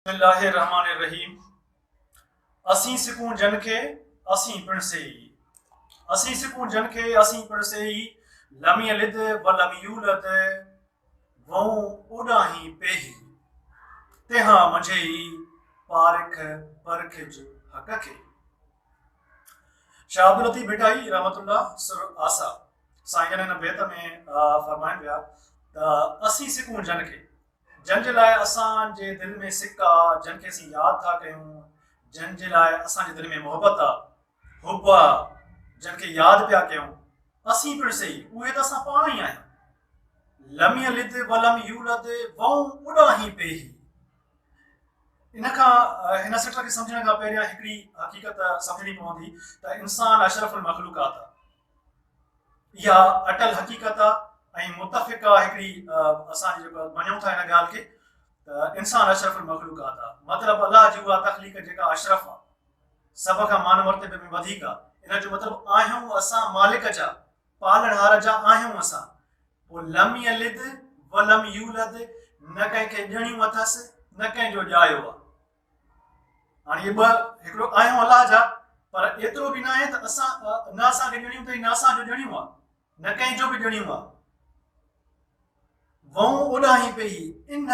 بسم الله الرحمٰن الرحيم اسين سڪون جن کي اسين پڻ سي ئي اسين سڪون جن کي اسين پڻ سي ئي لم يلد ولم يولد وئون اوڏاهين پيهي تنهان منجهي پارک پرکج حق کي. شاهه عبداللطيف ڀٽائي رحمة الله سر آسا سائين جن هن بيت ۾ فرمائن پيا ته اسين سڪون جن کي، جن جي لاء اسان جي دل ۾ سڪ آ، جن کي اسين ياد ٿا ڪيون، جن جي لاء اسان جي دل ۾ محبت آ، حب آ، جن کي ياد پيا ڪيون، اسين پڻ سهي، اهي ته اسان پاڻ ئي آهيون. لم يلد ولم يولد وئون اڏاهين پيهي. ان کان هن سٽ کي سمجهڻ کان پهريان هڪڙي حقيقت سمجهڻي پوندي ته انسان اشرف المخلوقات آ. اها اٽل حقيقت آ ۽ متفقه هڪڙي اسان جي جيڪو مڃون ٿا هن ڳالهه کي ته انسان اشرف المخلوقات آ. مطلب الله جي اها تخليق جيڪا اشرف آ، سڀ کان مان مرتبي ۾ وڌيڪ آ. ان جو مطلب آهيون اسان مالڪ جا، پالڻهار جا آهيون اسان. پوء لم يلد ولم يولد نه ڪنهن کي ڄڻيون اٿس نه ڪنهن جو ڄايو آ. هاڻي اهي ٻه هڪڙو آهيون الله جا پر ايترو به ناهي ته اسان نه اسان کي ڄڻيون اٿئي نه اسان جو ڄڻيون آ نه ڪنهن جو به ڄڻيون آ. وئون اوڏانهين پئي ان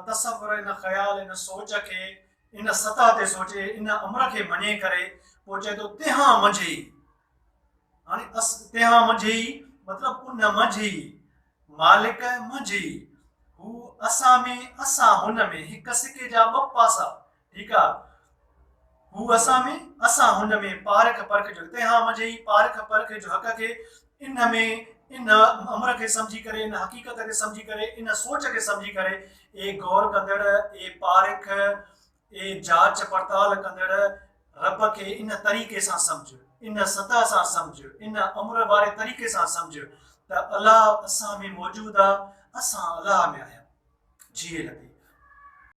تصور ان خيال ان سوچ کي ان سطح تي سوچي ان امر کي مڃي ڪري پوء چئي ٿو تنهان منجهي هاڻي اس تنهان منجهي مطلب ان منجهي مالڪ منجهي هو اسان ۾ اسان هن ۾ هڪ سڪي جا ٻه پاسا ٺيڪ آ هو اسان ۾ اسان هن ۾ پارک پرک جو تنهان منجهي پارک پرک جو حق کي ان ۾ ان امر کي سمجهي ڪري ان حقيقت کي سمجهي ڪري ان سوچ کي سمجهي ڪري اي غور ڪندڙ اي پارک اي جاچ پڙتال ڪندڙ رب کي ان طريقي سان سمجهه، ان سطح سان سمجهه، ان امر واري طريقي سان سمجهه ته الله اسان ۾ موجود آ، اسان الله ۾ آهيون. جيئي لطيف.